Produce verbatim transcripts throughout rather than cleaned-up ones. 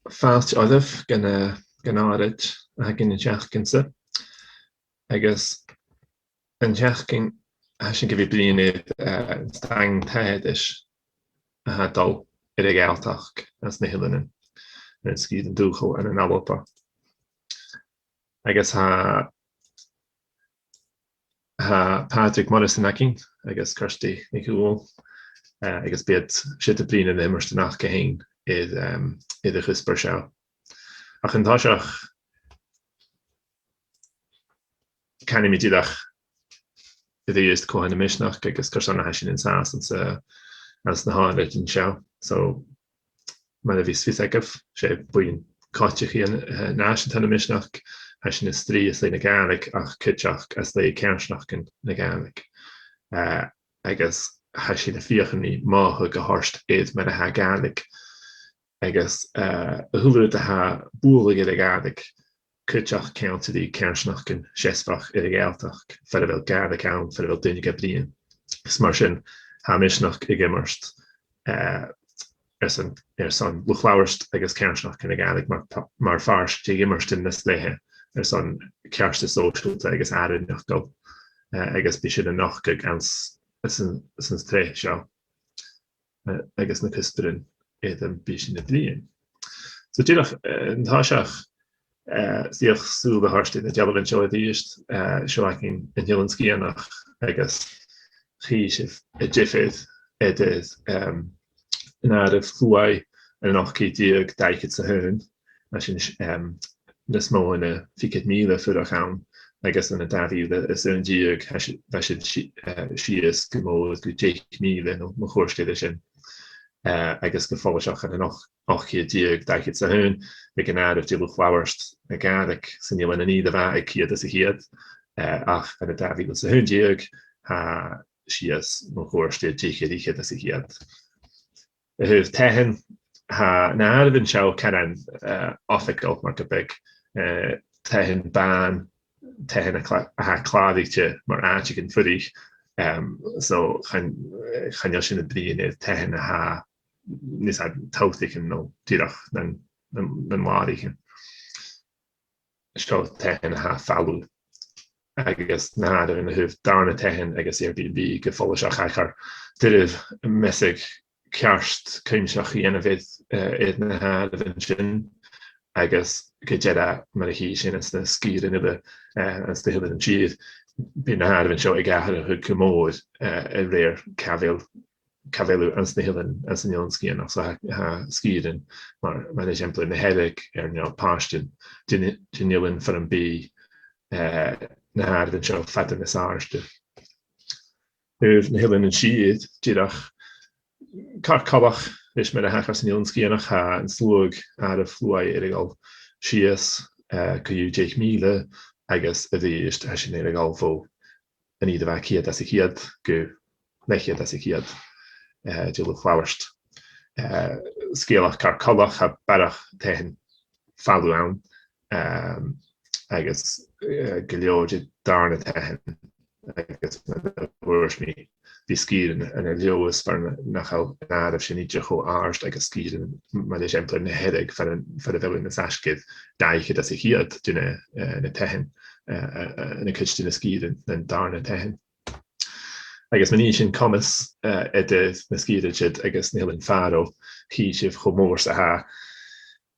fàilte oirbh gun, eh, gun àraid a th' againn an t-seachdain-sa. Agus an t-seachdain, tha sinn gu bhith a' bruidhinn air, eh, an staing taigheadais a tha a' dol air a' Ghàidhealtachd anns na h-Eileanan, ann an sgìrean dùthchail ann an Alba. Agus tha, tha Pàdraig Morrison againn agus Kirsty NicDhùghaill, eh, agus bidh iad, 's iad a' bruidhinn air an iomairt a th' aca fhèin air, em, air a' chuspair seo. Ach an toiseach, canaidh mi dìreach a-rithist cò tha na misneachd agus carson a tha sinn an sàs anns, eh, anns na h-òraidean seo. So, mar a bhios fios agaibh, 's e buidheann coitcheann, eh, nàiseanta na misneachd, tha sinn a' strì às leth na Gàidhlig ach cuideachd às leth coimhearsnachdan na Gàidhlig. Eh, agus tha sinn a' feuchainn ri mothachadh a thoirt air mar a tha Gàidhlig. Agus, eh, a h-uile rud a tha a' bualadh air a' Ghàidhlig, cuideachd ceangailte ri coimhearsnachdan seasmhach air a' Ghàidhealtachd, far a bheil Gàidhlig ann, far a bheil daoine ga bruidhinn. Is mar sin, tha misneachd ag iomairt, eh, airson, airson luchd-labhairt agus coimhearsnachdan na Gàidhlig mar, mar phàirt de dh'iomairtean nas leithe airson cearta sòisealta agus àrainneachdail, eh, agus bidh sin a' nochdadh anns, anns an, anns an t-sreath seo, eh, agus na cuspairean air am bi sinn a' bruidhinn. So dìreach, eh, an toiseach, eh, 's fhiach sùil a thoirt air na dealbhan seo a-rithist, eh, seo againn an t-Eilean Sgitheanach agus chì sibh an diofar eadar, em, an àireamh a fhuair an ochd ceud deug dà fhichead 's a h-aon, mar sin, em, nas motha na fichead mìle a' fuireach ann, agus ann an dà mhìle is aon deug, tha si-, bha sin si-, eh, sìos gu mòr gu deich mìle no mun cuairt air sin. Eh, agus gu follaiseach ann an och-, ochd ceud deug dà fhichead 's a h-aon, bha an àireamh de luchd-labhairt na Gàidhlig san Eilean an Ìle Bhàigh aig ceud às a' cheud, eh, ach ann an dà mhìle is aon deug, tha sìos mun cuairt air deich air fhichead às a' cheud. A thaobh taighean, tha na h-àireamhan seo caran, eh, oifigeil mar gum biodh, eh, taighean bàn, taighean a cla-, a tha clàraichte mar àiteachan fuirich. Em, so chan, eh, chan eil sinn a' bruidhinn air taighean a tha nas fheàrr tobhtaichean no dìreach nan, nan, nan làraichean. Seo taighean a tha a' falbh. Agus na h-àireamhan a thaobh dàrna taighean agus Airbnb gu follaiseach, tha e car doirbh measadh ceart cuimseach a dhèanamh air, eh, air na h-àireamhan sin, agus gu dearbh mar a chì sinn anns na sgìrean eile, eh, anns na h-Eileanan Siar, bidh na h-àireamhan seo ag atharrachadh gu mòr, eh, a rèir càit a bheil, càit a bheil thu anns na h-Eilean, anns an Eilean Sgitheanach. So tha, tha sgìrean mar, mar eisimpleir na Hearadh, air neo pàirt den, den, den eilean far am bi, eh, na h-àireamhan seo fada nas àirde. Air na h-Eileanan Siar, dìreach car coltach ris mar a thachair san Eilean Sgitheanach, tha an sluagh àireamh fluaidh air a dhol sìos, eh, co-dhiù deich mìle, agus a-rithist tha sinn air a dhol bho an Ìle Bhàigh ceud às a' cheud gu leth-cheud às a' cheud, eh, de luchd-labhairt. Eh, sgeulachd car coltach, tha barrachd taighean falamh ann, ehm, agus, eh, gu leòr de dhàrna taighean, agus mar a thuirt mi, bidh sgìrean ann an Leòdhas far nach eil an àireamh sin idir cho àrd agus sgìrean mar eisimpleir na Hearadh far an, far a bheil nas fhaisge air dà fhichead às a' cheud de na, eh, na taighean, eh, eh, eh, ann an cuid de na sgìrean, nan dàrna taighean. Agus ma nì sinn coimeas, eh, eadar na sgìrean sin agus na h-Eileanan Fàro, chì sibh cho mòr 's a tha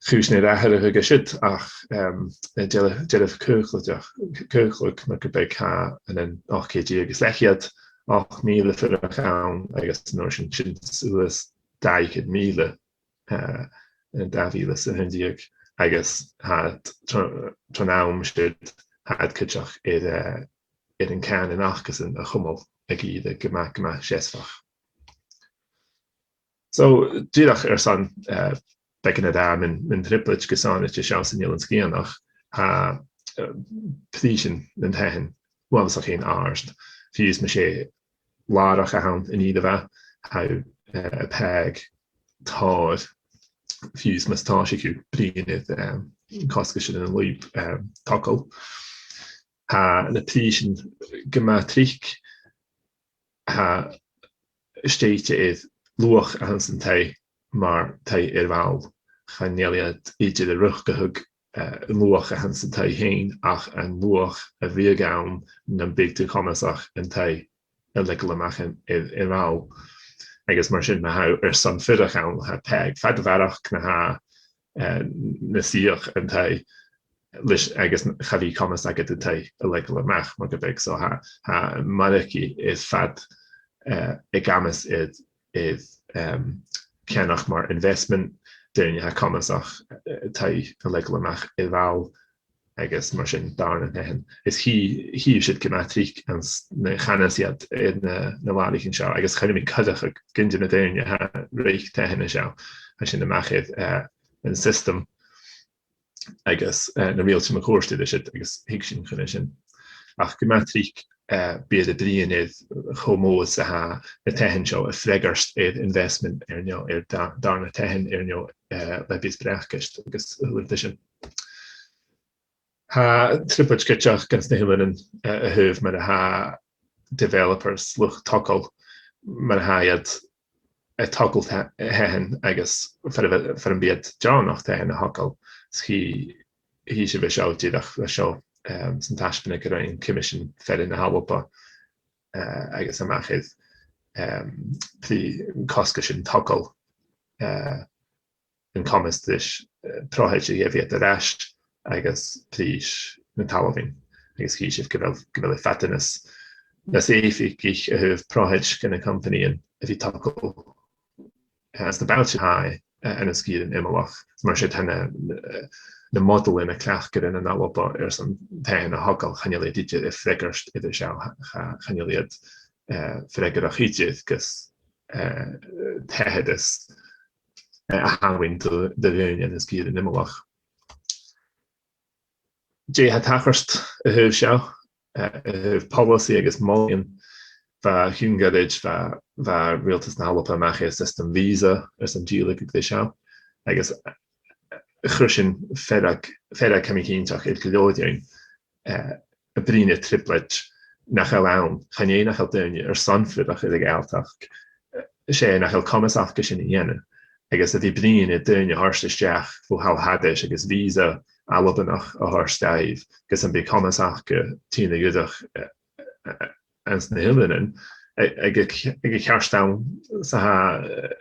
cùisean air atharrachadh an siud, ach, em, dealbh, dealbh caochlaideach, caochlach, mar gum biodh, tha ann an ochd ceud deug is leth-cheud, ochd mìle a' fuireach ann, agus an uair sin, sin suas dà fhichead mìle, eh, ann an dà mhìle 's a h-aon deug, agus tha iad tro-, tron àm siud, tha iad cuideachd air, eh, air an cànan acasan a chumail ag ìre gu math, gu math seasmhach. So, dìreach airson, eh, beagan a ràdh mun, mun trioblaid gu sònraichte seo san Eilean Sgitheanach, tha, eh, prìsean nan taighean uabhasach fhèin àrd. Fiù 's mas e làrach a th' ann an Ìle Bhàigh, tha, eh, a' pàigheadh tòrr, fiù 's mas tòisich thu bruidhinn air, eh, cosgaisean an lùib, eh, togail. Tha na prìsean gu math tric, tha stèidhichte air luach a th' anns an taigh mar taigh air mhàl. chan eil iad idir a' riochdachadh, eh, an luach a th' anns an taigh fhèin, ach an luach a bhiodh ann nam biodh tu comasach an taigh a leigeil a-mach an, air, air ball. Agus mar sin, ma tha thu airson fuireach ann, tha e fada a bharrachd na tha, eh, na suidheachadh an taigh leis, agus cha bhi comas agad an taigh a leigeil a-mach, mar gum biodh. So tha, tha margaidh air fad, eh, ag amas air, air, em, ceannach mar investment, daoine a tha comasach, eh, taigh a leigeil a-mach air ball, agus mar sin dàrna taighean. Is chì, chì sibh gu math tric anns na chanas iad air na, na làraichean seo, agus chan eil mi a' cuideachadh gun de na daoine a tha reic taighean an seo. Tha sin a-mach air, eh, an system agus, eh, na riaghailtean mun cuairt air siud, agus thig sinn chun an sin. Ach gu math tric, eh, bidh iad a' bruidhinn air cho mòr 's a tha na taighean seo a' freagairt air investment air neo, air dà-, dàrna taighean air neo, eh, leibheas bracaist agus a h-uile rud sin. Tha trioblaid cuideachd anns na h-eileanan, eh, a thaobh mar a tha developers, luchd-togail, mar a tha iad a' togail ta-, taighean agus far a bhe-, far am bi iad deònach taighean a thogail. Is chì, chì sibh an seo dìreach, an seo, em, san taisbeanadh a rinn Coimisean Fearainn na h-Alba, eh, agus a-mach air, em, prì-, cosgais an togail, eh, an comas ris, eh, prothaid a gheibh iad air ais agus prìs na talmhainn. Agus chì sibh gu bheil, gu bheil e fada nas, nas èifeachdaiche a thaobh prothaid gu na companaidhean a bhith a' togail, eh, anns na bailtean a tha, eh, ann an sgìrean iomallach. Mar sin tha na, na, na modailean a' cleachdadh ann an Alba airson taighean a thogail, chan eil iad idir a' freagairt air an seo, cha-, cha-, chan eil iad, eh, freagarrach idir gus, eh, taigheadas, eh, a thabhann do, do dhaoine ann an sgìrean iomallach. Dè tha tachairt a thaobh seo, eh, a thaobh poileasaidh agus molaidhean? Bha, chunna sinn goirid, bha, bha Riaghaltas na h-Alba a-mach air system visa airson dìleadh ri seo, agus, eh, chuir sin fearg, fearg, tha mi cinnteach, air gu leòr dhaoine, eh, a' bruidhinn air trioblaid nach eil ann, chan e nach eil daoine airson fuireach air a' Ghàidhealtachd, eh, 's e nach eil comas aca sin a dhèanamh. Agus a bhith a' bruidhinn air daoine a thoirt a-steach bho thall thairis agus visa Albannach a thoirt dhaibh, gus am bi comas aca tighinn a dh'fhuireach, eh, eh, anns na h-Eileanan, eh, aig a' ch-, aig a' cheart àm 's a tha, eh,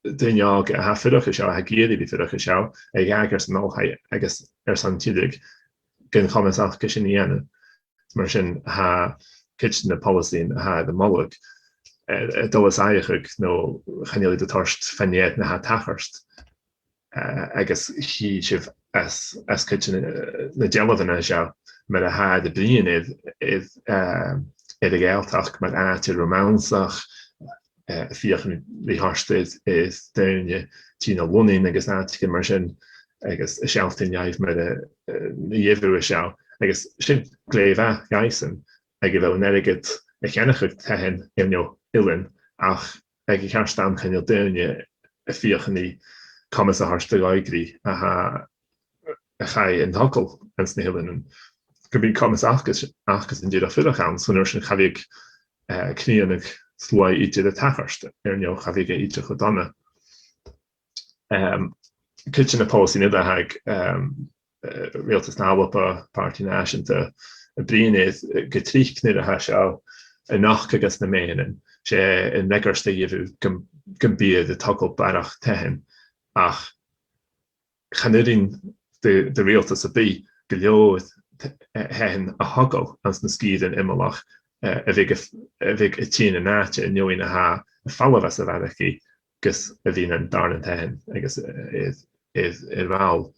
daoine òga a tha a' fuireach an seo, a tha ag iarraidh a bhith a' fuireach an seo, ag èigheachd airson oilthigh agus airson tilleadh, gun comas aca sin a dhèanamh. Mar sin, tha cuid de na poileasaidhean a tha air a mholadh, eh, a' dol às aithghearr no chan eil iad a' toirt fa-near na tha tachairt. Eh, agus chì sibh às, às cuid de na, na dealbhan a tha seo, mar a tha iad a' bruidhinn air, air, eh, air a' Ghàidhealtachd mar àite romànsach, eh, a' feuchainn ri thoirt air, air daoine tighinn a Lunnainn agus àiteachan mar sin, agus a' sealltainn dhaibh mar a, eh, na gheibh thu an seo, agus sin glè mhath dhaibhsan, aig a bheil an airgead a cheannachadh taighean air neo uile, ach aig a' cheart àm chan eil daoine a' feuchainn ri comas a thoirt do dh'òigridh a tha, a chaidh an togail anns na h-Eileanan, gum bi comas aca, aca-san dìreach fuireach ann, 's an uair sin cha bhiodh, eh, crìonadh sluaigh idir a' tachairt, air neo cha bhiodh e idir cho dona. Em, cuid de na poileasaidhean eile a th' aig, em, eh, Riaghaltas na h-Alba, Pàrtaidh Nàiseanta, a' bruidhinn air, eh, gu tric nuair a tha seo a-nochd agus na meadhanan, 's e an fhreagairt a gheibh thu gum, gum bi iad a' togail barrachd taighean. Ach chan urrainn do, do riaghaltas sam bith gu leòr t-, eh, taighean a thogail anns na sgìrean iomallach, eh, a bhiodh a' f-, a bhiodh a' tighinn an àite an fheadhainn a tha a' falbh às a' mhargaidh gus a bhith nan dàrna taighean agus, eh, air, air, air ball.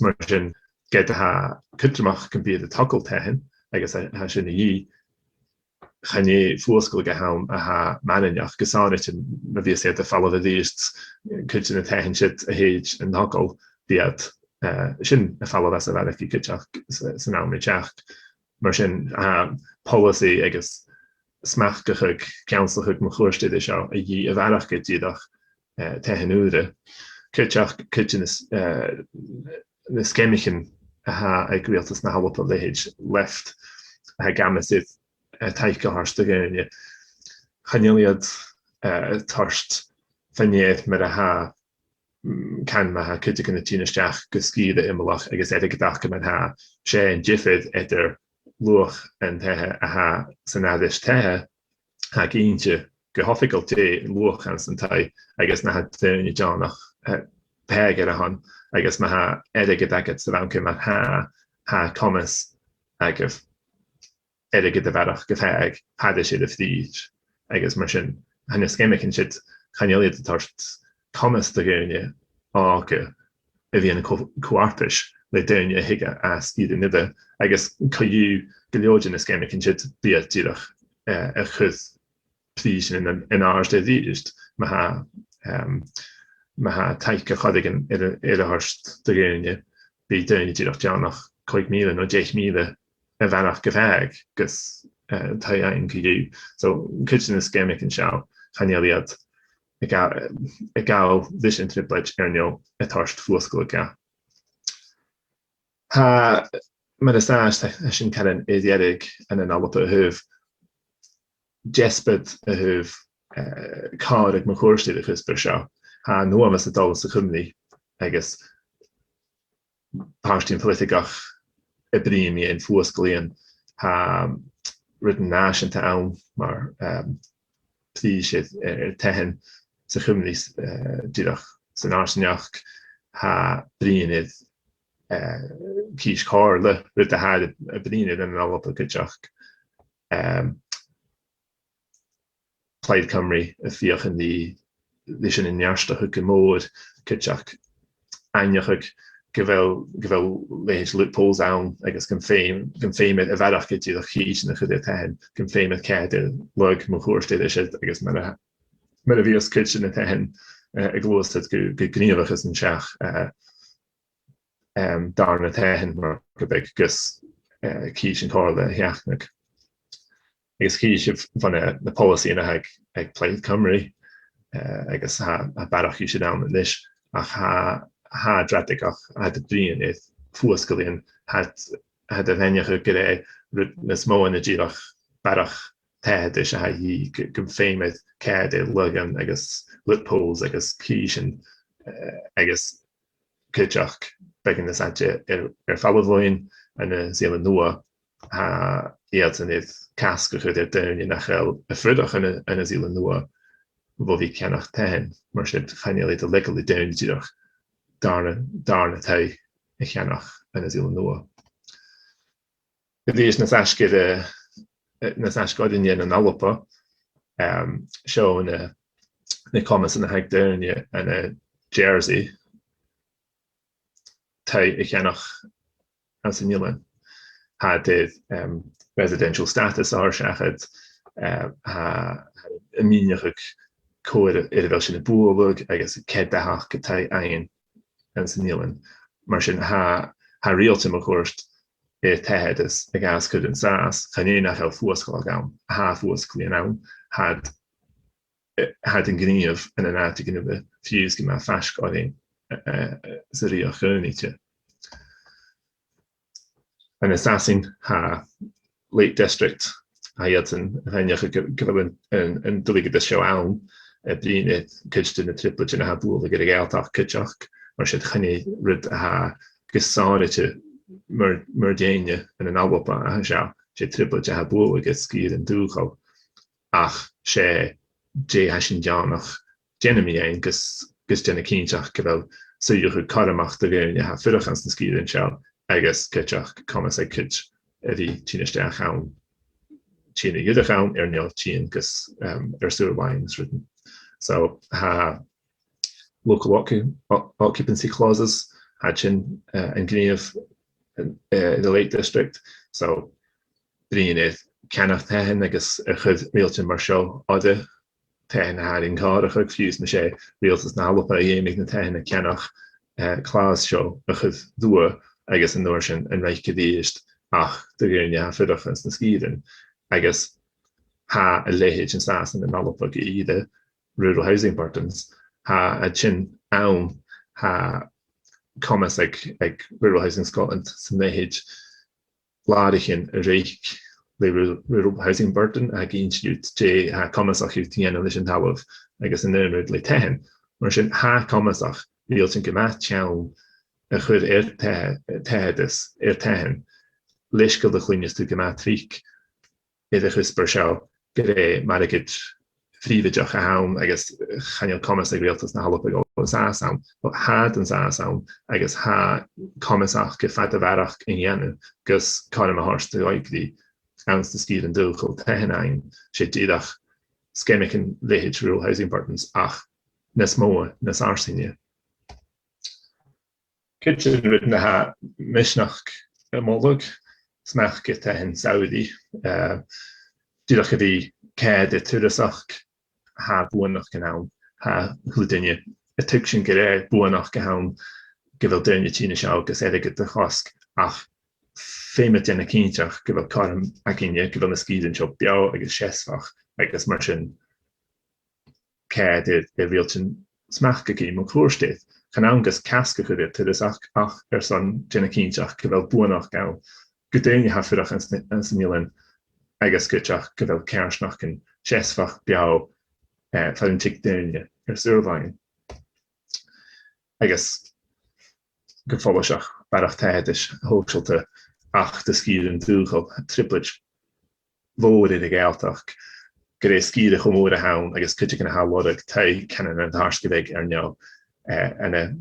Mar sin, ged a tha e cudromach gum bi iad a' togail taighean agus a, tha sin a dhìth, chan e fuasgladh a th' ann a tha maireannach, gu sònraichte ma bhios iad a' falbh a-rithist, cuid de na taighean siud a thèid an togail, bidh iad, eh, sin a' falbh às a' mhargaidh cuideachd s-, san àm ri teachd. Mar sin, tha poileasaidh agus smachdachadh, ceannsachadh mun cuairt air seo a dhìth a bharrachd air dìreach, eh, taighean ùra. Cuideachd, cuid de na s-, eh, na sgeamaichean a tha aig Riaghaltas na h-Alba, leithid Left, a tha ag amas air, eh, taic a thoirt do dhaoine. Chan eil iad, eh, a' toirt fa-near mar a tha mm, can ma tha cuideigin a' tighinn a-steach gu sgìre iomallach agus airgead aca mar-thà. 'S e an diofar eadar luach an taighe a tha san aithris-taighe, tha e cinnteach gu h-oifigeil dè an luach anns an taigh agus na tha daoine deònach, eh, pàigheadh air a shon, agus ma tha airgead agad sa bhanca mar-thà, tha comas agaibh airgead a bharrachd gu pàigheadh thairis air a' phrìs. Agus mar sin, chan e sgeamaichean siud, chan eil iad a' toirt comas do dhaoine òga a bhith ann an co-, co-fharpais le daoine a thig à, à sgìrean eile, agus co-dhiù gu leòr de na sgeamaichean siud bidh iad dìreach, eh, a' cur prìsean an, an àirde a-rithist. Ma tha, em, ma tha taic air choreigin air, air a thoirt do dhaoine, bidh daoine dìreach deònach còig mìle no deich mìle a bharrachd gu pàigheadh gus, eh, taigh fhaighinn co-dhiù. So, cuid de na sgeamaichean seo, chan eil iad a' ga-, a' gabhail ris an trioblaid air neo a' toirt fuasgladh dha. Tha, mar as àbhaist, tha, tha sinn caran air dheireadh ann an Alba a thaobh deasbad a thaobh, eh, càradh mun cuairt air a' chuspair seo. Tha an uabhas a' dol sa Chuimrigh agus pàrtaidhean poilitigeach a' bruidhinn mu dheidhinn fuasglaidhean. Tha rudan nàiseanta ann mar, em, prìs air, air taighean sa Chuimrigh, eh, dìreach san fharsaingeachd. Tha bruidhinn air, eh, cìs Chomhairle, rud a tha a' bruidhinn air ann an Alba cuideachd. Em, Plaid Cymru a' feuchainn ri, ri sin a neartachadh gu mòr, cuideachd aithneachadh gu bheil, gu bheil leithid loopholes ann agus gum feum, gum feum iad a bharrachd dìreach cìs a chur air taighean, gum feum iad cead air lagh mun cuairt air siud agus mar a, mar a bhios cuid de na taighean, eh, a' gluasad gu, gu gnìomhachas an t-seachd, eh, em, dàrna taighean mar gum biodh gus, eh, cìs an Chomhairle a sheachnadh. Agus chì sibh bho na, na poileasaidhean a th' aig, aig Plaid Cymru, eh, agus tha, tha barrachd dhiubh sin ann a-nis, ach tha, tha iad dreapadach, tha iad a' bruidhinn air fuasglaidhean, tha iad, tha iad a' faighneachd gur e rud nas motha na dìreach barrachd taigheadais a tha a dhìth, gu, gum feum iad cead air laghan agus loopholes agus cìsean, eh, agus cuideachd beagan nas fhaide air, air falbh bhuainn ann an Sealainn Nuadh, tha iadsan air casg a chur air daoine nach eil a' fuireach ann an, ann an Sealainn Nuadh bho bhith a' ceannach taighean. Mar sin, chan eil iad a' leigeil ri daoine dìreach dàrna, dàrna taigh a cheannach ann an Sealainn Nuadh. Gu bheil nas fhaisge, eh, nas fhaisge oirnne ann an Alba, em, seo na, na comasan a th' aig daoine ann an Jersey taigh a cheannach anns an eilean. Tha iad air, em, residential status a thoirt seachad, eh, tha, tha iad a' mìneachadh cò air, air a bheil sinn a' bualadh agus cead a th' aca taigh fhaighinn anns an eilean. Mar sin, tha, tha riaghailtean mun cuairt air taigheadas a ghabhas cur an sàs, chan e nach eil fuasgladh ann, tha fuasglaidhean ann, tha iad, eh, tha iad an gnìomh ann an àiteigin a bhith fiù 's gu math faisg oirnn, eh, eh, sa rìoghachd chomhnaidh. Ann an Sasainn, tha Lake District, tha iadsan a' faighneachd gu, gu bheil an, an, an duilgheadas seo ann, a' bruidhinn air cuid de na trioblaidean a tha bualadh air a' Ghàidhealtachd cuideachd, mar sin chan e rud a tha gu sònraichte mur, mur deidhinn ann an Alba a tha seo, 's e trioblaidean a tha bualadh air sgìrean dùthchail. Ach 's e dè tha sinn deònach dèanamh mu dheidhinn gus, gus dèanamh cinnteach gu bheil suidheachadh cothromach do dhaoine a tha a' fuireach anns na sgìrean seo agus cuideachd comas aig cuid a bhith a' tighinn a-steach ann, tighinn a dh'fhuireach ann air neo tighinn gus, em, air sewer lines rudan. So, tha local occu-, o-, occupancy clauses, tha sin, eh, an gnìomh, eh, in the Lake District. So, bruidhinn air ceannach taighean agus a' cur riaghailtean mar seo orra, taighean a tha ri càradh, fiù 's mas e riaghaltas na h-Alba a dh'fheumadh na taighean a cheannach, eh, clause seo a chur riutha agus an uair sin an reic a-rithist ach do dhaoine a tha a' fuireach anns na sgìrean. Agus tha a leithid an sàs ann an Alba gu ìre, rural housing burdens, tha iad sin ann, tha comas aig, aig Rural Housing Scotland san leithid làraichean a reic le ru-, rural housing burden, ag innse dhut dè tha comasach dhut a dhèanamh leis an talamh agus an aon rud le taighean. Mar sin, tha comasach riaghailtean gu math teann a chur air taigh-, taigheadas, air taighean, leis gu bheil, cluinneas tu gu math tric air a' chuspair seo gur e margaidh phrìobhaideach a th' ann agus chan eil comas aig riaghaltas na h-Alba a dhol an sàs ann, but tha iad an sàs ann agus tha comas aca fada a bharrachd a dhèanamh gus cothrom a thoirt do dh'òigridh anns na sgìrean dùthchail taighean fhaighinn. 'S e dìreach sgeamaichean leithid Rural Housing Burdens ach nas motha, nas fharsainge. Cuid de na rudan a tha misneachd a' moladh, smachd air taighean samhraidh, eh, dìreach a bhith ceangailte ri turasachd, tha buannachd ann, tha a h-uile duine a' tuigsinn gur e buannachd a th' ann gu bheil daoine a' tighinn an seo gus airgead a chosg, ach feumaidh iad dèanamh cinnteach gu bheil cothrom againne, gu bheil na sgìrean seo beò agus seasmhach, agus mar sin cead air, air riaghailtean smachd a gheibh mun cuairt air. Chan ann gus casg a chur air turasachd ach airson dèanamh cinnteach gu bheil buannachd ann gu daoine a tha a' fuireach anns na, anns an eilean agus cuideachd gu bheil coimhearsnachdan seasmhach, beò, eh, far an tig daoine air saor-làithean. Agus gu follaiseach barrachd taigheadais shòisealta ach do sgìrean dùthchail, trioblaid mhòr air a' Ghàidhealtachd, gur e sgìre cho mòr a th' ann agus cuideigin a tha a' lorg taigh, canaidh e an toiseach gu bheil air neo, eh, ann an,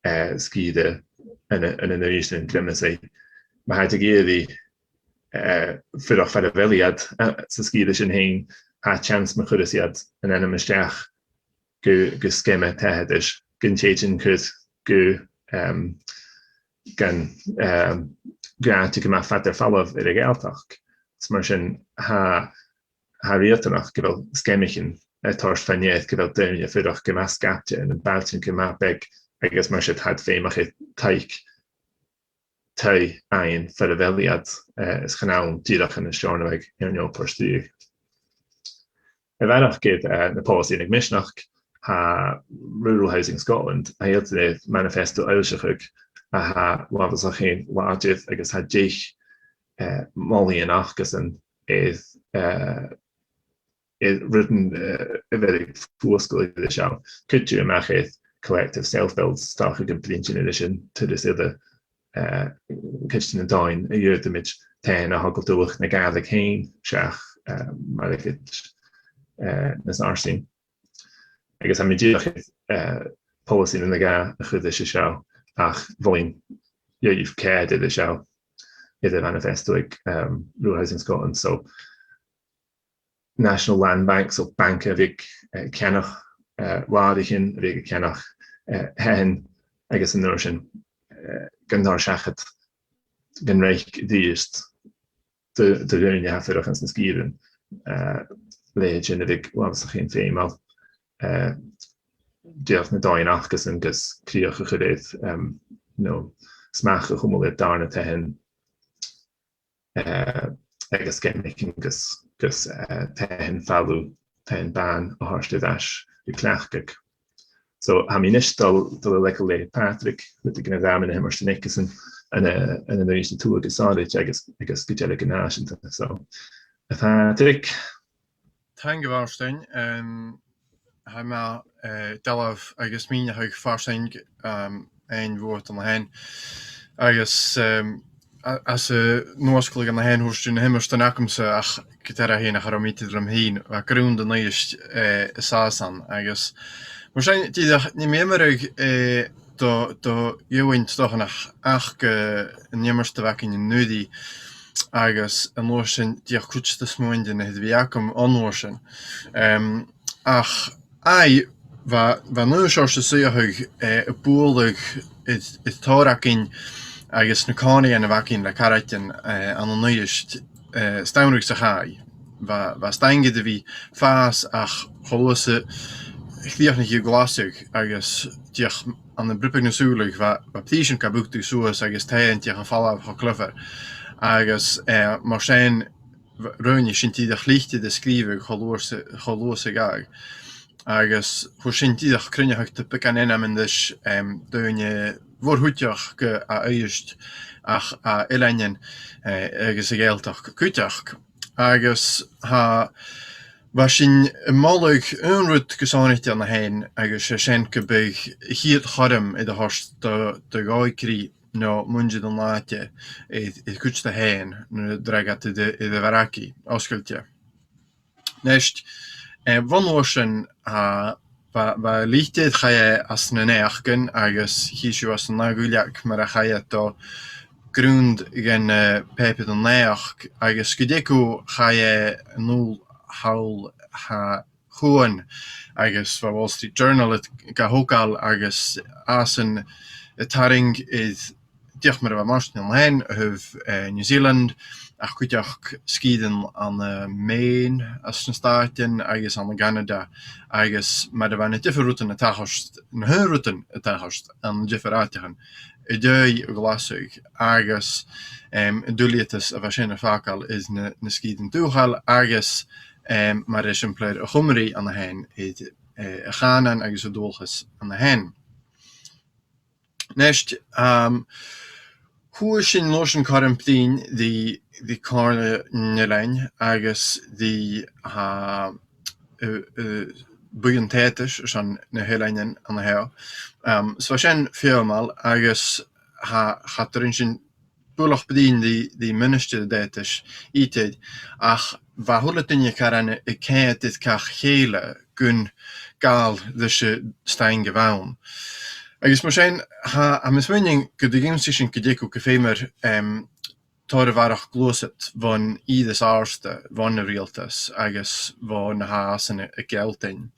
eh, sgìre ann an, ann an Uibhist an Ghriomasaigh. Ma tha iad ag iarraidh, eh, fuireach far a bheil iad, eh, san sgìre sin fhèin, tha teans ma chuireas iad an ainm a-steach gu, gu sgeama taigheadais, gun tèid an cur gu, em, gun, em, gu àite gu math fada air falbh air a' Ghàidhealtachd. Is mar sin, tha, tha e riatanach gu bheil sgeamaichean a' toirt fa-near gu bheil daoine a' fuireach gu math sgapte ann am bailtean gu math beag agus mar sin tha iad feumach air taic, taigh fhaighinn far a bheil iad, eh, is chan ann dìreach ann an Steòrnabhagh air neo Port Rìgh. A bharrachd air, eh, na poileasaidhean aig Misneachd, tha Rural Housing Scotland, tha iad air manifesto fhoillseachadh a tha uabhasach fhèin làidir agus tha deich, eh, molaidhean acasan air, eh, air rudan, eh, a bheireadh fuasgladh air an seo. Cuid dhiubh a-mach air collective self-build, 's dòcha gum bruidhnidh sinn air sin turas eile, eh, cuid de na domhain a dh'fhaodamaid taighean a thogail do luchd na Gàidhlig fhèin, seach, eh, margaidh, eh, nas fharsainge. Agus tha mi dìreach, eh, poileasaidhean no dhà a chur ris an seo, ach mholainn dhuibh coimhead air an seo, air a' mhanifesto aig, um, Rural Housing Scotland. So, National Land Bank, so banca a bhiodh, eh, a' ceannach, eh, làraichean, a bhiodh a' ceannach, eh, taighean agus an uair sin, eh, gun toirt seachad, gun reic a-rithist do, do dhaoine a tha a' fuireach anns na sgìrean, eh, leithid sin a bhiodh uabhasach fhèin feumail, eh, dìreach na domhain acasan gus crìoch a chur air, em, you know, smachd a chumail air dàrna taighean, eh, agus sgeamaichean gus, gus, eh, taighean falamh, taighean bàn a thoirt air ais ri cleachdadh. So, tha mi a-nis a' dol, dol a leigeil le Pàdraig, rudeigin a ràdh mun a h-iomairtean aigesan ann an, ann an Uibhist a Tuath gu sònraichte agus, agus gu dearbh gu nàiseanta. So, a Phàdraig. Taing, a Mhàrtainn, em, tha mi, eh, a' dèanamh agus mìneachadh farsaing, em, fhaighinn bhuat an-sin. Agus, em, a-, anns an fhuasgladh an-sin, thuirt thu na h-iomairtean agamsa ach gu dearbh fhèin, ach cha robh mi idir leam fhìn, bha grunn den Uibhist, eh, an sàs ann. Agus mar sin, dìreach, nì mi iomradh, eh, do, do dh'Eòghainn 's dòcha ach, ach, eh, an iomairt a bh' againn an-uiridh, agus an uair sin, dìreach cuid de smuaintean a bh' agam an uair sin. Em, ach, aidh, bha, bha an aon seòrsa suidheachadh, eh, a' bualadh air, air tòrr againn agus na còmhnaidhean a bh' againn le caraidean, eh, ann an Uibhist, eh, as t-samhradh 's a chaidh. Bha, bha staing air a bhith a' fàs ach cho luath 's a chrìochnaich thu glasadh agus dìreach ann am priobadh na sùla bha, bha prìsean ga bhogtadh suas agus taighean dìreach a' falbh cho clabhar. Agus, eh, mar sin, bh-, roghnaich sinn dìreach litir a sgrìobhadh cho luath 's a, cho luath 's a ghabhadh. Agus chuir sin dìreach cruinneachadh de bheagan ainmean ris, em, daoine mhòr-chuideachd à Uibhist ach à eileanan, eh, agus a' Ghàidhealtachd cuideachd. Agus tha, Bha sinn a' moladh aon rud gu sònraichte an-sin, agus 's e sin gum biodh a' chiad chothrom air a thoirt do, do dh'òigridh no muinntir an àite air, air cuid de dh'fhonn nuair a dh'fhàg iad air, air a' bharrachd fhosgailte. Nis, eh, bhon uair sin, a, bha, bha litir a chaidh às na naidheachdan agus chì sibh às an ath dhuilleag mar a chaidh e do ghrunnd dhen, eh, phàipear-naidheachd, agus gu dearbh chaidh e a-null thall tha Chuan agus bha Wall Street Journal ga thogail agus às an, a' tarraing air dìreach mar a bha Màrtainn an-sin, a thaobh, eh, New Zealand, ach cuideachd sgìrean ann am Maine anns na Stàitean agus ann an Canada, agus mar a bha na diofar rudan a' tachairt, na h-aon rudan a' tachairt ann an diofar àiteachan, a' dèanamh glasraich agus, em, an duilgheadas a bha sin a' fàgail air na, na sgìrean dùthchail agus, em, mar eisimpleir a' Chuimrigh an-sin, air, eh, a' chànan agus an dualchas an-sin. Nis, um, fhuair sinn an uair sin cothrom bruidhinn ri, ri Comhairle nan Eilean agus ri, uh, uh, uh, buidheann taigheadais airson na h-eileanan an seo. Um, so bha sin feumail agus tha, cha do rinn sinn buileach bruidhinn ri, ri ministear an taigheadais idir, ach bha a h-uile duine caran a' coimhead air gach chèile gun gabhail ris an staing a bh' ann. Agus mar sin, tha, tha mi a' smaoineachadh gun do dh'ionnsaich sinn gu dearbh gu feumar, em, tòrr a bharrachd gluasad bhon ìre àrd, bhon an riaghaltas agus bho na tha às an, a' gealltainn.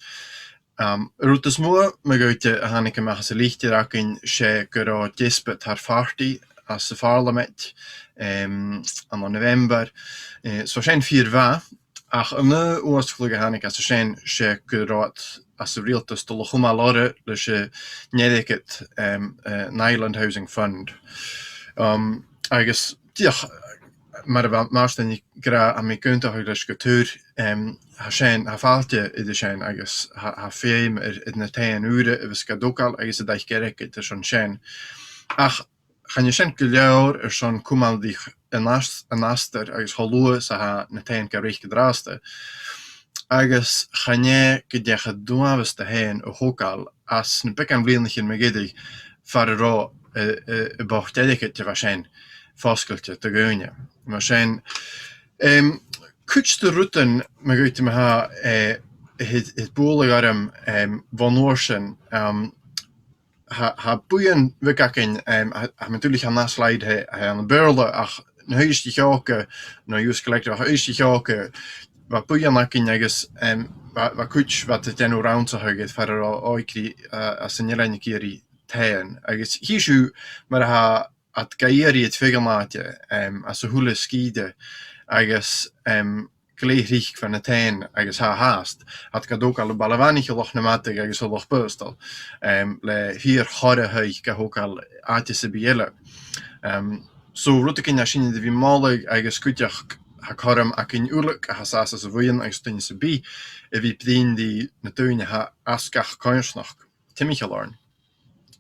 Um, an rud as motha, ma dh'fhaodte, a thàinig a-mach às an litir againn, 's e gun robh deasbad thar phàrtaidh anns a' Phàrlamaid, em, ann an November. Eh, so sin fìor mhath, ach an aon fhuasgladh a thàinig às a sin, 's e gun robh iad anns an riaghaltas a' dol a chumail orra leis an airgead, em, eh, an Island Housing Fund. Um, agus dìreach, mar a bha Màrtainn ag ràdh, tha mi ag aontachadh leis gu tur, em, tha sin, tha fàilte air sin agus tha, tha feum air, air na taighean ùra a bhios ga thogail agus an dà cheathramh airson sin. Ach chan e sin gu leòr airson cumail ri ch-, an ast-, an astar agus cho luath 's a tha na taighean ga reic an-dràsta. Agus chan e gun deach an uabhas de thaighean a thogail anns na beagan bhliadhnaichean mu dheireadh far an robh, eh, eh, am boireannach aca a bha sin fosgailte do dhaoine. Mar sin, em, cuid de rudan, ma dh'fhaodte, ma-thà, eh, a thèid, a thèid bualadh orm, em, bhon uair sin, em, tha, tha buidheann bheag againn, em, tha, tha mi duilich, chan e an slide a th' ann, tha e ann am Beurla, ach na h-Uibhisteach Òga, no Youth Collective, na h-Uibhisteach Òga, bha buidheann againn agus, em, bha, bha cuid, bha iad a' dèanamh rannsachadh air far an robh òigridh, eh, às an eilean ag iarraidh taighean. Agus chì sibh mar a tha iad ga iarraidh air feadh an àite, em, anns a h-uile sgìre, agus, em, glè thric bha na taighean agus tha fhathast, tha iad ga thogail am Baile Mhanaich, an Loch nam Madadh agus an Loch Baghasdail, em, le fìor chorra thaigh ga thogail àite sam bith eile. Em, so rudeigin a tha sinne air a bhith a' moladh agus cuideachd tha cothrom againn uile a tha an sàs anns a' bhuidheann agus duine sam bith a bhith a' bruidhinn ri na daoine a tha anns gach coimhearsnachd timcheall oirnn.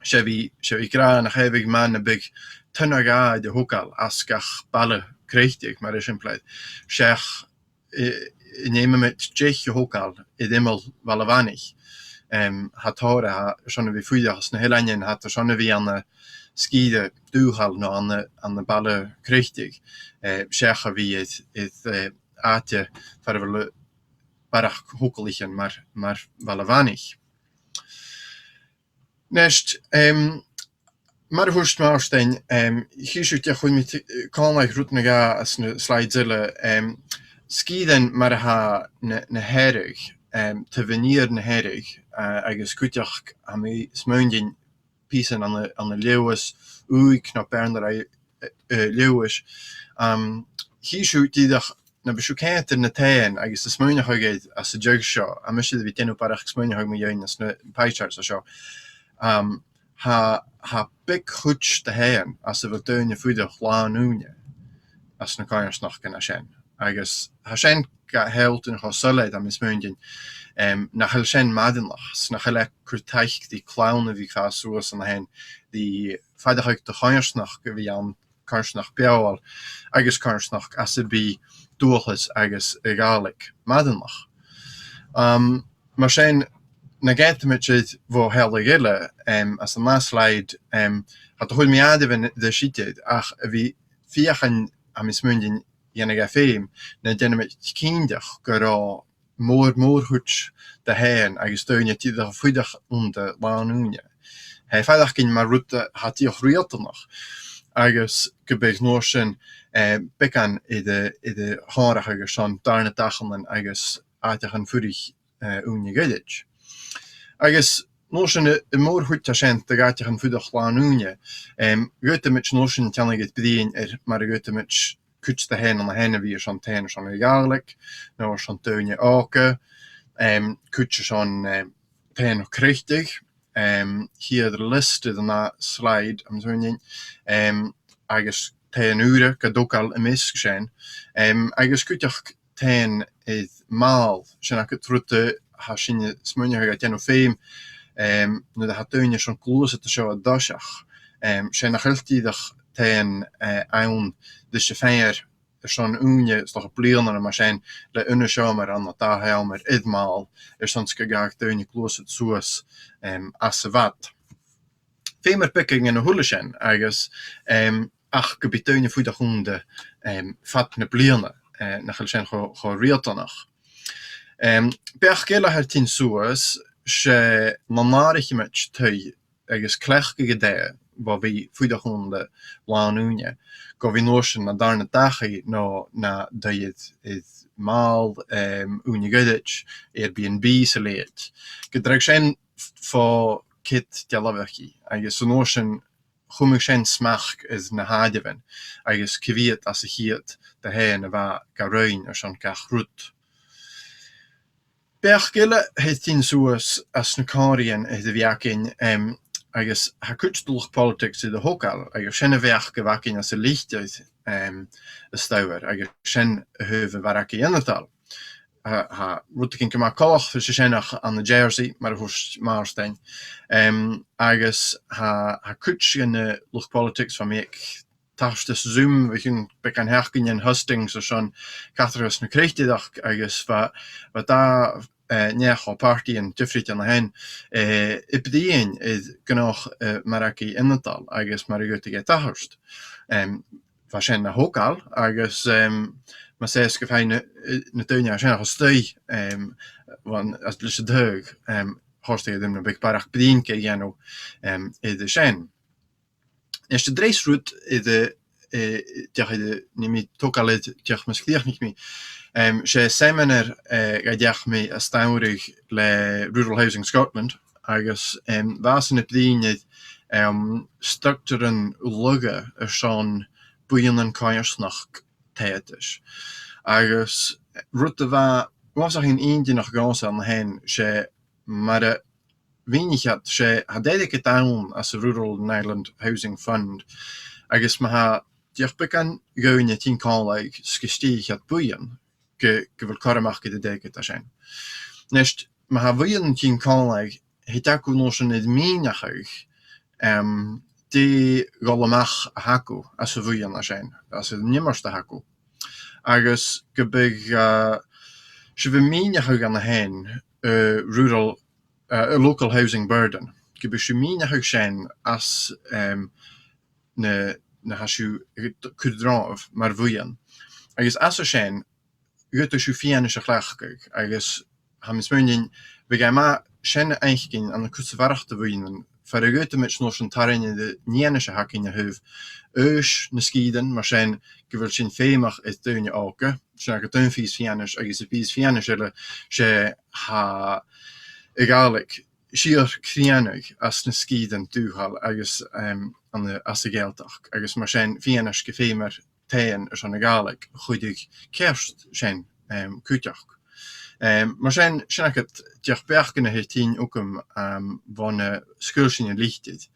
'S e bhith, 's e bhith ag ràdh nach e a bhiodh math nam biodh tunnag a thogail anns gach baile croiteadh, mar eisimpleir, seach, eh, an fheumamaid deich a thogail air iomall Bhaile Mhanaich. Em, tha tòrr a tha airson a bhith a' fuireach anns na h-eileanan, tha iad airson a bhith ann an sgìre dùthchail no ann an, ann am baile croiteadh, eh, seach a bhith air, air, eh, àite far a bheil barrachd thogalaichean mar, mar Bhaile Mhanaich. Nis, em, mar a thuirt Màrtainn, em, chì sibh dè chuir mi t-, còmhla rud no dhà anns na slides eile, em, sgìrean mar a tha na, na Hearadh, em, taobh an iar na Hearadh, eh, agus cuideachd tha mi a' smaoineachadh pìosan ann an, ann an Leòdhas Ùig no Beàrnaraigh, eh, eh, Leòdhais. Em, chì sibh dìreach, nam biodh sibh a' coimhead air na taighean agus a' smaoineachadh air, anns an deigh seo, tha mise air a bhith a' dèanamh barrachd smaoineachaidh mu dheidhinn anns na pie charts a seo. Em, tha, tha beag chuid de thaighean anns a bheil daoine a' fuireach làn-ùine anns na coimhearsnachdan a tha sin. Agus tha sin ga shealltainn cho soilleir, tha mi a' smaoineachadh, em, nach eil sin maireannach, 's nach eil e a' cur taic ri clann a bhith a' fàs suas an sin, ri faireachdainn de choimhearsnachd a bhith ann, coimhearsnachd beòthail, agus coimhearsnachd anns am bi dualchas agus a' Ghàidhlig maireannach. Um, mar sin, na gabhaidh mi a-rithist bho theaghlach eile, um, às an last slide, um, cha do chuir mi àireamh an-diugh, ach a bhith a' feuchainn, tha mi a' smaoineachadh, dèanamh feum, na dèanamh cinnteach gun robh mòr, mòr-chuid de dhaoine agus daoine a' tighinn a-steach ann an làn-ùine. Tha e a' faireachdainn mar rud a tha dìreach riatanach, agus gum biodh an uair sin, eh, beagan air a, air a shònrachadh airson dàrna dachaighean agus àiteachan-fuirich, eh, ùine ghoirid. Agus an uair sin, eh, am mòr-chuid a tha sin de dh'àiteachan-fuirich làn-ùine, em, dh'fhaodamaid an uair sin teannadh air bruidhinn air mar a dh'fhaodamaid cuid de dhaoine ann a shin a bhith airson taighean airson a' Ghàidhlig, no airson daoine òga, em, cuid airson, em, taighean-croitearan, em, here the list air an ath slide, tha mi a' smaoineachadh, em, agus taighean ùra gan togail am measg sin, em, agus cuideachd taighean air màl, sin agad rud a tha sinne a' smaoineachadh a tha a' dèanamh feum, em, nuair a tha daoine airson gluasad an seo an toiseach, em, 's e nach eil dìreach taighean, eh, ann ris an fheadhainn airson ùine, is dòcha bliadhna no mar sin, le aon seòmar ann no dà sheòmar air màl, airson 's gun gabhadh daoine gluasad suas, em, às a' bhad. Feumar beagan dhen a h-uile sin agus, em, ach gum bi daoine a' fuireach annta, em, fad na bliadhna, eh, nach eil sin cho, cho riatanach. Em, beachd eile a tha air tighinn suas, 's e nan àraich-, àraich-, taigh agus cleachdadh an taighe bho bhith a' fuireach annta làn-ùine, gu bhith an uair sin na dàrna dachaigh no na taigh air, air màl, em, ùine ghoirid, Airbnb 's a leithid. Gun dearbh sin fo cheud dealbhachadh, agus an uair sin chumadh sin smachd air na h-àireamhan, agus cia mheud às a' cheud de dhaoine a bha ga roinn airson gach rud. Beachd eile a tha air tighinn suas anns na còmhraidhean a tha air a bhith againn, em, agus tha cuid de luchd-politics air a thogail, agus sin am beachd a bh' againn anns an litir, em, as t-samhradh, agus sin a thaobh a' mhargaidh ionadail. Tha, tha rudeigin gu math coltach ris a sin ach ann an Jersey, mar a thuirt Màrtainn. Em, agus tha, tha cuid de na luchd-politics, bha mi aig tachartas Zoom bho chionn beagan sheachdainean an Hustings airson cathaoireachd na croitearachd agus bha, bha dà, eh, neach o phàrtaidhean diofraichte an sin, eh, a' bruidhinn air gnothach, eh, margaidh ionadail agus mar a dh'fhaodadh e tachairt. Em, bha sin na thogail agus, em, mas e 's gum faigh na, na daoine sin a-staigh, em, bhon, às, leis an taghadh, em, chòrdadh e rium nam biodh barrachd bruidhinn ga dhèanamh, em, air sin. Is e an treas rud a, eh, deach, eh, nì mi togail air, deach mus chrìochnaich mi. Em, 's e seiminear, eh, a dh'fheuch mi as t-samhradh le Rural Housing Scotland, agus, em, bha iadsan a' bruidhinn air, em, structaran lagha airson buidhnean coimhearsnachd taigheadais. Agus rud a bha uabhasach inntinneach dhòmhsa an sin, 's e mar a mhìnich iad, 's e, tha dèiligid ann às an Rural and Island Housing Fund, agus ma tha dìreach beagan dhaoine a' tighinn còmhla 's gun stiùireadh iad buidheann, gu, gu bheil cothrom aca dèiligid an sin. A-nis, ma tha buidheann a' tighinn còmhla, thèid agaibh an uair sin air mìneachadh, em, dè dh'fhalbh a-mach a th' agaibh às a' bhuidheann sin, às an iomairt a th' agaibh. Agus gum biodh, eh, sibh a' mìneachadh an sin, eh, rural, eh, a local housing burden. Gum biodh sibh a' mìneachadh sin às, em, na, na tha sibh a' cur romhaibh mar bhuidheann. Agus às a sin, dh'fhaodadh sibh fianais a chleachdadh, agus tha mi a' smaoineachadh, bhiodh e math sin fhaicinn ann an cus a bharrachd de bhuidhnean, far a dh'fhaodamaid an uair sin tarraing air an fhianais a th' againn a thaobh aois na sgìrean, mar sin gu bheil sinn feumach air daoine òga, sin agad aon phìos fianais, agus am pìos fianais eile, 's e tha a' Ghàidhlig sìor chrìonadh anns na sgìrean dùthchail agus, em, ann an, anns a' Ghàidhealtachd, agus mar sin fianais gu feumar taighean airson a' Ghàidhlig a chuireadh ceart sin, em, cuideachd. Em, mar sin, sin agad dìreach beachdan a tha air tighinn thugam, em, bhon, eh, sgaoil sinn an litir.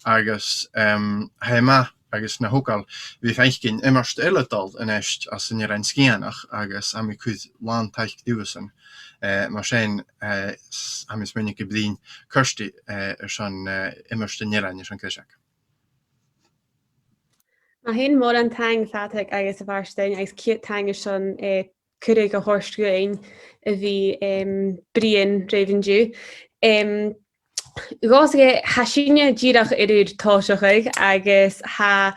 Agus, em, tha e math agus na thogail a bhith a' faicinn iomairt eile a' dol a-nis anns an Eilean Sgitheanach, agus tha mi a' cur làn taic riuthasan. Eh, mar sin, eh, s-, tha mi a' smaoineachadh gum bruidhinn Kirsty, eh, airson, eh, iomairt an eilein airson greiseag. Math fhèin, mòran taing, Pàdraig, agus a Mhàrtainn, agus ceud taing airson, eh, cuireadh a thoirt dhuinn a bhith, em, bruidhinn ribh an-diugh. Em, dhòmhsa, tha sinne dìreach air ar tòiseachadh agus tha,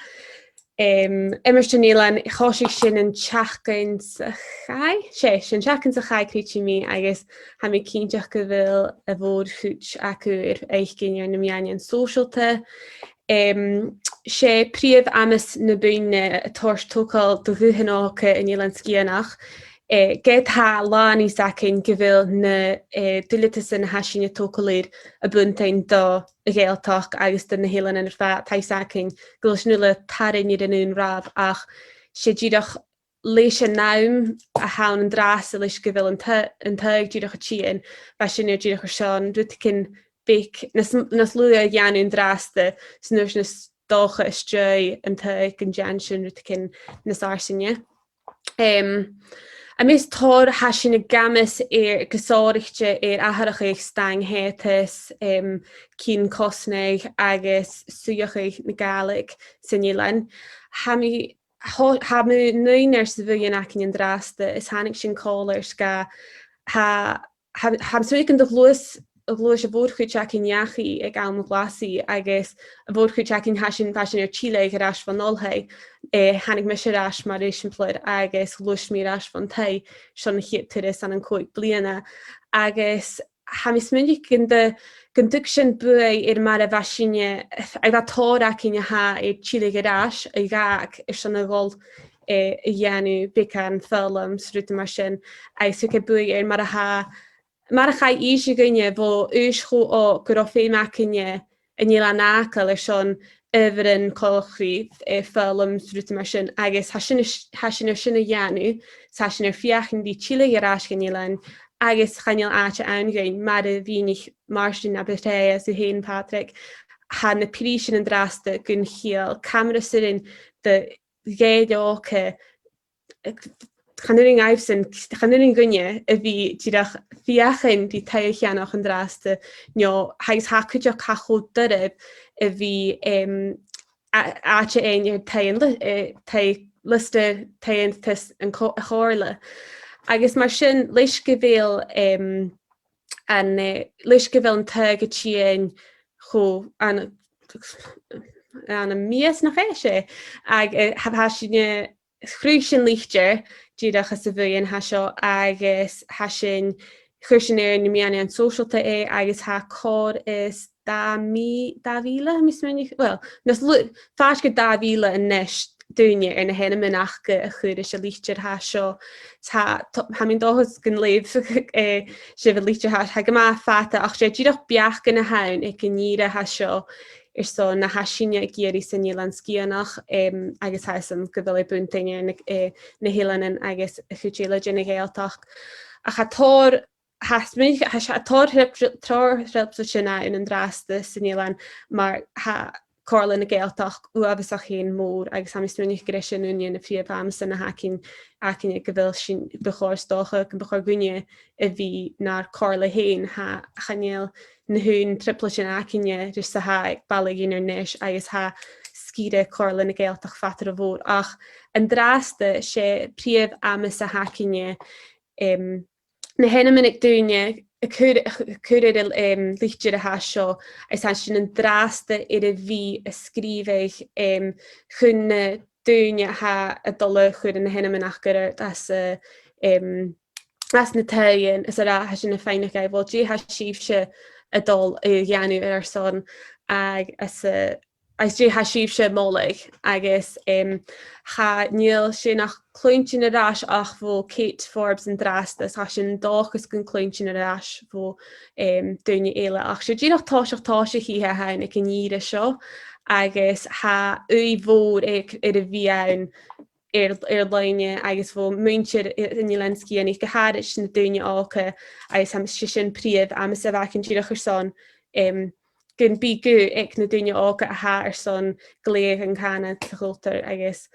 em, Iomairt nan Eilean, choisich sinn an t-seachdain sa chaidh, 's e, 's e an t-seachdain sa chaidh, creididh mi, agus tha mi cinnteach gu bheil a' mhòr-chuid agaibh air fhaicinn air na meadhanan sòisealta. Em, 's e prìomh amas na buidhne a' toirt togail do dh'fhuaim òga an Eilein Sgitheanaich, eh, ged tha làn fhios againn gu bheil na, eh, duilgheadasan a tha sinn a' togail air a' buntainn do a' Ghàidhealtachd agus do na h-eileanan air fad, tha fhios againn gu bheil sinn uile tarraing air an aon ràmh, ach 's e dìreach leis an àm a th' ann an-dràsta, leis gu bheil an t-, an taghadh dìreach a' tighinn, bha sinn air dìreach airson rudeigin beag nas, nas lugha a dhèanamh an-dràsta, 's an uair sin 's dòcha às dèidh an taghadh gun dèan sinn rudeigin nas fharsainge. Em, am measg tòrr, tha sinn ag amas air, gu sònraichte air atharrachadh staing-sheadas, em, cion-cosnaidh agus suidheachadh na Gàidhlig san eilean. Tha mi, tha, tha mi an dùil air sa bhuidheann againn an-dràsta, is thàinig sinn còmhla air sgàth, tha tha, tha mi a' smaoineachadh gun do ghluais, ghluais a' mhòr-chuid againn dhachaigh aig àm a' ghlasaidh, agus a' mhòr-chuid againn, tha sinn, bha sinn air tilleadh air ais bhon oilthigh, eh, thàinig mise air ais mar eisimpleir agus ghluais mi air ais bhon taigh son a' chiad turas ann an còig bliadhna. Agus tha mi a' smaoineachadh gun do, gun tug sin buaidh air mar a bha sinne, a bha tòrr againn a tha air tilleadh air ais a dh'fhàg airson a dhol, eh, a dhèanamh beagan foghlam 's rudan mar sin, agus thug e buaidh air mar a tha mar a chaidh innse dhuinne bho aois cho òg gun robh feum againne an eilean fhàgail airson adhbharan coltach ri, eh, foghlam 's rudan mar sin, agus tha sinn a-, tha sinn air sin a dhèanamh, 's tha sinn air feuchainn ri tilleadh air ais dhan eilean, agus chan eil àite ann dhuinn, mar a mhìnich Màrtainn na Breataine às a sin, Pàdraig, tha na prìsean an-dràsta gun chiall, ciamar as urrainn do dh'fheadhainn òga chan urrainn dhaibhsan, chan urrainn dhuinne a bhith dìreach a' feuchainn ri taigh a cheannach an-dràsta, no, tha, tha e cuideachd cho doirbh a bhith, em, a-, àite fhaighinn air taighean li-, eh, taigh, liosta taighean-teagaisg an co-, a chomhairle. Agus mar sin, leis gu bheil, em, an, eh, leis gu bheil an taghadh a' tighinn cho an, ann am mìos, nach e, 's e, ag, eh, tha, tha sinne, chruthaich sinn litir dìreach às a' bhuidheann a tha seo, agus tha sinn, chuir sinn air na meadhanan sòisealta e, agus tha còrr is dà mhì-, dà mhìle, tha mi a' smaoineachadh, well, nas lu-, faisg air dà mhìle a-nis daoine air na h-ainmean aca a chuir ris an litir a tha seo. Tha, tha, tha mi an dòchas gun leugh, eh, sibh an litir a tha, tha e gu math fada, ach 's e dìreach beachdan a th' ann aig an ìre a tha seo airson na tha sinne ag iarraidh san Eilean Sgitheanach, em, agus tha fhios agam gu bheil e buntainn air na, eh, na h-eileanan agus a' chuid eile den Ghàidhealtachd. Ach tha tòrr, tha smaoin-, tha, tha tòrr thriop-, tòrr thrioblaid sin ann an-dràsta san eilean, mar tha Comhairle na Gàidhealtachd uabhasach fhèin mòr, agus tha mi a' smaoineachadh gur e sin aon de na prìomh amasan a th' againn, againne, gu bheil sinn, bu chòir 's dòcha, gum bu chòir dhuinne a bhith nar comhairle fhèin, tha, chan eil na h-aon thrioblaid sin againne ris a tha aig baile Inbhir Nis, agus tha sgìre Comhairle na Gàidhealtachd fada ro mhòr. Ach an-dràsta, 's e prìomh amas a th' againne, em, na h-ainmean aig daoine a chur, a chur air an, em, litir a tha seo, is tha sinn an-dràsta air a bhith a' sgrìobhadh, em, chun na daoine a tha a' dol a chur na h-ainmean aca air às a', em, às na taighean, is a ràdh, tha sinn a' faighneachd, uill, dè tha sibhse a' dol a dhèanamh air ur son, agus, eh, agus dè tha sibhse a' moladh, agus, em, chan eil sinn ach cluinntinn air ais ach bho Kate Forbes an-dràsta, is tha sinn an dòchas gun cluinn sinn air ais bho, em, daoine eile. Ach 's e dìreach toiseach tòiseachaidh a th' ann aig an ìre seo, agus tha ùidh mhòr air, air a bhith ann air, air loidhne agus bho mhuinntir an Eilein Sgitheanaich, gu h-àraid na daoine òga, agus tha, 's e sin prìomh amas a bh' againn dìreach airson, em, gum bi guth aig na daoine òga a tha airson glèidheadh an cànain 's a' chultar agus,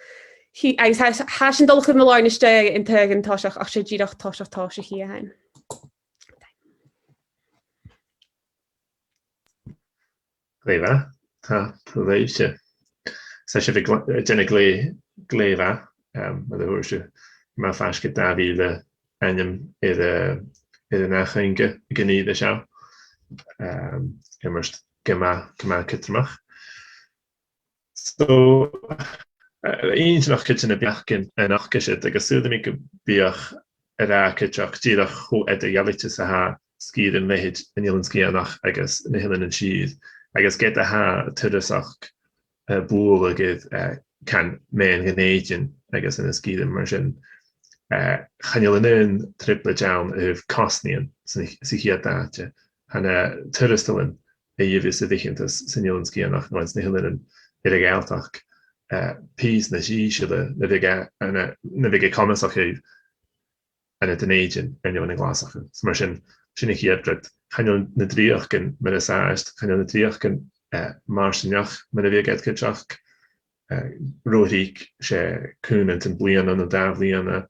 agus tha, tha sinn a' dol a chur mu làr na stèidh an taghadh an toiseach, ach 's e dìreach toiseach tòiseachaidh a th' ann. Glè mhath. Tha, tha, tha, tha sibh a' gl-, a' dèanamh glè, glè mhath, em, mar a thuirt sibh. ma tha faisg air dà mhìle ainm air, eh, air an ath chuinge aig an ìre seo. Um, iomairt gu math, gu math cudromach. So, eh, inntinneach cuid de na beachdan a nochdas iad, agus saoilidh mi gum biodh e ro chudromach dìreach cho eadar-dhealaichte 's a tha sgìrean leithid an Eilein Sgitheanach agus na h-Eileanan Siar, agus ged a tha turasachd, eh, bualadh air, eh, can meadhan Dhùn Èideann agus ann an sgìrean mar sin, eh, chan eil an aon trioblaid ann a thaobh cosnaidhean sa, sa chiad àite. Tha na tuarastalan a gheibh iad sa bhitheantas san Eilean Sgitheanach no anns na h-Eileanan air a' Ghàidhealtachd, eh, pìos nas ìsle na bhiodh e, na, na bhiodh e comasach ann an Dùn Èideann air neo ann an Glaschu. So mar sin, sin a' chiad rud. Chan eil na dreuchdan mar as àbhaist, chan eil na dreuchdan, eh, mairsneach mar a bhiodh iad cuideachd, eh, ro thric, 's e cùmhnant am bliadhna no dà bhliadhna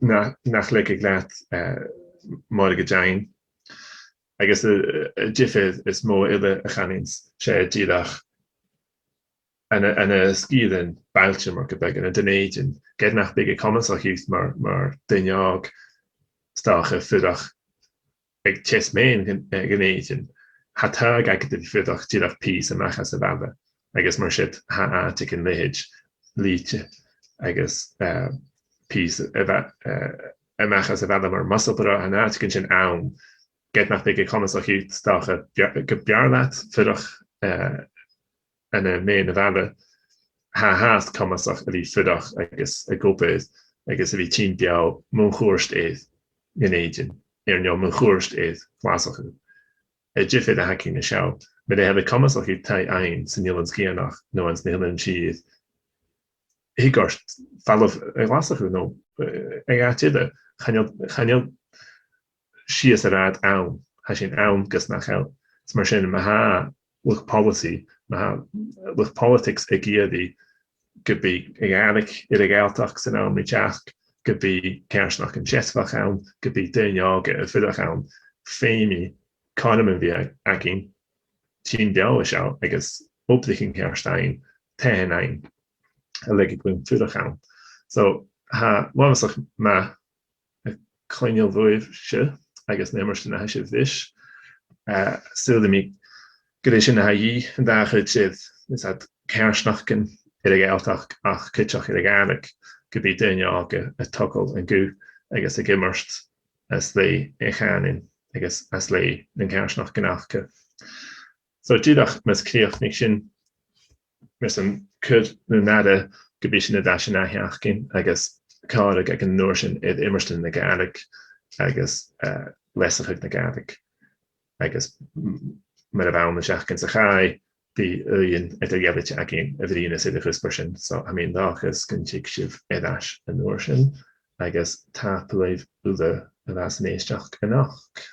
na, nach leigeadh leat, eh, mortgage fhaighinn. Agus a', a', an diofar as motha eile a chanainn-sa, 's e dìreach ann an, ann an sgìrean bailtean mar gum biodh ann an Dùn Èideann, ged nach biodh e comasach dhut mar, mar dhuine òg, 's dòcha, fuireach aig teas-meadhan Dhùn, eh, Dhùn Èideann, tha taghadh agad a bhith a' fuireach dìreach pìos a-mach às a' bhaile, agus mar sin tha àiteachan leithid Lìde agus, eh, pìos a bha-, eh, a-mach às a' bhaile mar Musselburgh, tha na h-àiteachan sin ann, ged nach biodh e comasach dhut, 's dòcha, b' fheàrr, gum b' fheàrr leat fuireach, eh, ann am meadhan a' bhaile, tha e fhathast comasach a bhith a' fuireach agus ag obair agus a bhith a' tighinn beò mun cuairt air Dhùn Èideann air neo mun cuairt air Glaschu. An diofar a th' againn an seo, mura h-eil e comasach dhut taigh fhaighinn san Eilean Sgitheanach no anns na h-Eileanan Siar, thig ort falbh a Ghlaschu no, eh, aig àite eile. Chan eil, chan eil sìos air fhad ann, tha sinn ann gus nach eil. Is mar sin, ma tha luchd-poileasaidh, ma tha luchd-politics ag iarraidh gum bi a' Ghàidhlig air a' Ghàidhealtachd san àm ri teachd, gum bi coimhearsnachdan seasmhach ann, gum bi daoine òga a' fuireach ann, feumaidh cothrom a bhith a-, againn tighinn beò an seo agus obrachadh ceart fhaighinn, taighean fhaighinn a leigeadh dhuinn fuireach ann. So, tha e uabhasach math a' cluinntinn bhuaibhse agus na h-iomairtean a tha sibh ris. Eh, saoilidh mi gur e sin a tha a dhìth an dà chuid, is iad coimhearsnachdan air a' Ghàidhealtachd ach cuideachd air a' Ghàidhlig, gum bi daoine òga a' togail an guth agus ag iomairt às leth an chànain agus às leth nan coimhearsnachdan aca. So dìreach mus crìochnaich sinn, mus an cuir na h-aire gum bi sinn air ais an ath-sheachdain agus còmhradh aig an uair sin air iomairtean na Gàidhlig agus, eh, leasachadh na Gàidhlig. Agus m-, mar a bh' ann an t-seachdain sa chaidh, bidh ùidhean eadar-dhealaichte againn a bhruidhneas air a' chuspair sin. So tha mi an dòchas gun tig sibh air ais an uair sin, agus tapadh leibh uile a bha san èisteachd a-nochd.